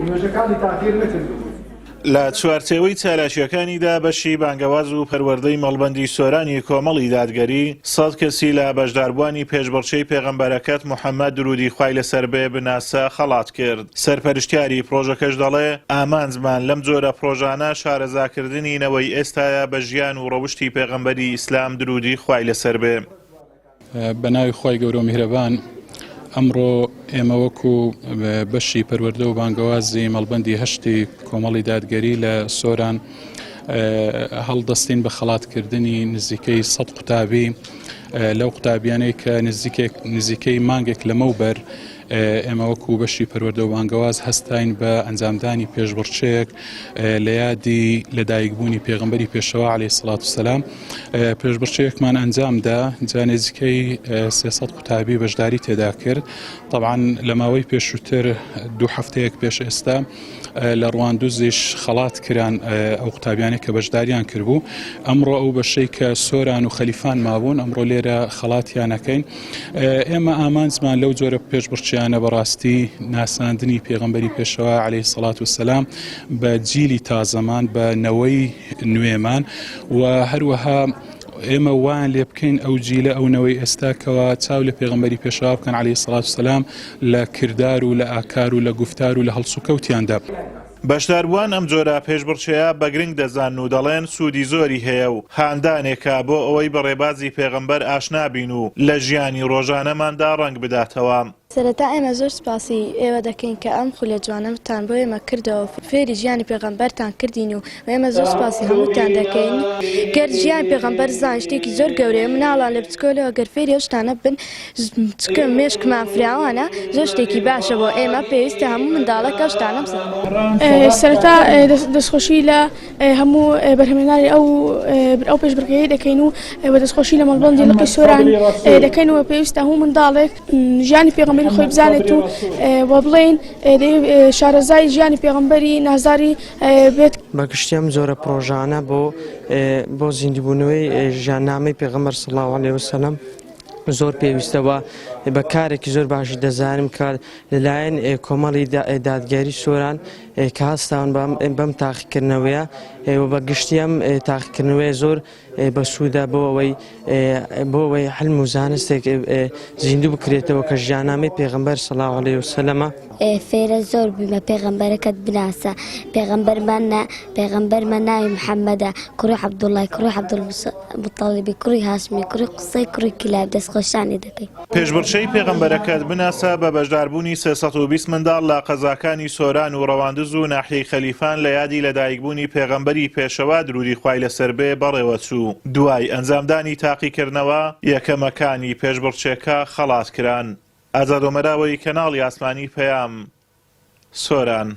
نوێژەکانی تاخیر نەکردبوو. لە چوارچێوەی چالاکییەکانیدا بەشی بانگەواز و پەروەردەی مەڵبەندی سۆرانی کۆمەڵی دادگەری، سەد کەسی لە بەشداربووانی پێشبڕکێی پێغەمبەرەکەت محەمەد درودی خوای لەسەر بێ بناسە خەڵات کرد. سەرپەرشتیاری پڕۆژەکەش دەڵێ، ئامانجمان لەم جۆرە پڕۆژانە شارەزاکردنی نەوەی ئێستایە بە ژیان و ڕەوشتی پێغەمبەری ئیسلام درودی خوای لەسەر بێ. بە ناوی خوای گەورە و میهرەبان ئەمڕۆ ئێمە وەکو بەشی پەروەردە و بانگەوازی مەڵبەندی هەشتی کۆمەڵی دادگەری لە سۆران هەڵدەستین بە خەڵاتکردنی نزیکەی 100 قوتابی لەو قوتابیانەی کە نزیکێک نزیکەی مانگێک لەمەوبەر ئێمە وەکو بەشی پەروەردە و بانگەواز هەستاین بە ئەنجامدانی پێشبڕکێیەک لە یادی لەدایکبوونی پێغەمبەری پێشەوا عەلەیهی سڵات و سەلام پێشبڕکێیەکمان ئەنجامدا جا نزیکەی 300 قوتابی بەشداری تێدا کرد طبعا لە ماوەی پێشووتر دوو هەفتەیەک پێش ئێستا لە ڕواندوزیش خەڵات کران ئەو قوتابیانەی کە بەشداریان کردبوو ئەمڕۆ ئەو بەشەی کە سۆران و خەلیفان مابوون ئەمڕۆ لێرە خەڵاتیانەکەین ئێمە ئامانجمان لەو جۆرە پێشبڕکێیانە بەڕاستی ناساندنی پێغەمبەری پێشەوا عەلەیهی سەڵات وسەلام بە جیلی تازەمان بە نەوەی نوێمان و هەروەها ئێمە وایان لێ بکەین ئەو جیلە ئەو نەوەی ئێستا کەوا چاو لە پێغەمبەری پێشەوا بکەن عەلەیهی سەڵات وسەلام لە کردار و لە ئاکار و لە گوفتار و لە هەڵسوکەوتیاندا. بەشداربووان ئەم جۆرە پێشبڕکێیە بە گرنگ دەزانن و دەڵێن سوودی زۆری هەیە و هاندانێکە بۆ ئەوەی بە ڕێبازی پێغەمبەر ئاشنا بین و لە ژیانی ڕۆژانەماندا ڕەنگ بداتەوە. سەرەتا ئێمە زۆر سوپاسی ئێوە دەکەین کە ئەم خولە جوانەتان بۆ ئێمە کردەوە و فێری ژیانی پێغەمبەرتان کردین و ئێمە زۆر سوپاسی هەمووتان دەکەین. گەر ژیانی پێغەمبەر زانین شتێکی زۆر گەورەیە، مناڵان لە بچکۆلەوە گەر فێری ئەو شتانە بن چونکە مێشکمان فراوانە زۆر شتێکی باشە بۆ ئێمە پێویستە هەموو منداڵێک ئەو شتانە بزانێت. سەرەتا دەستخۆشی لە هەموو بەرهەمهێنانی ئەو ئەو پێشبڕکێیەی دەکەین و و دەستخۆشی لە مەڵبەندی لقی سۆران دەکەین و پێویستە هەموو منداڵێک ژیانی پێغەمبەری خۆی بزانێت و و بڵێین شارەزای ژیانی پێغەمبەری نازداری بێت. بە گشتی ئەم جۆرە پڕۆژانە بۆ بۆ زیندووبوونەوەی ژیاننامەی پێغەمبەر صلی اللە علیە وسلم زۆر پێویستە و بە کارێکی زۆر باشی دەزانم کە لەلایەن کۆمەڵی دادگەری سۆران کە هەستاون بەم تاقیکردنەوەیە و بە گشتی ئەم تاقیکردنەوەیە زۆر بەسوودە بۆ ئەوەی بۆ ئەوەی حلم و زانستێک زیندوو بکرێتەوە کە ژیاننامەی پێغەمبەر صلی الله علیه وسلمە. فێرە زۆر بوویمە پێغەمبەرەکەت بناسە پێغەمبەرمان پێغەمبەرمان ناوی محەممەدە کوڕی عەبدوڵای کوڕی عەبدولموتەڵیبی کوڕی هاشمی کوڕی قوسەی کوڕی کیلاب دەستخۆشتانی دەکەین. پێشبڕکێی پێغەمبەرەکەت بناسە بە بەشداربوونی 320 منداڵ لە قەزاکانی سۆران و ڕەواندز و ناحیەی خەلیفان لە یادی لەدایکبوونی پێغەمبەری پێشەوا دروودی خوای لەسەر بێ بەڕێوەچوو. دوای ئەنجامدانی تاقیکردنەوە یەکەمەکانی پێشبڕکێکە خەڵات کران. ئازاد ئۆمەراوەی، کەناڵی ئاسمانی پەیام، سۆران.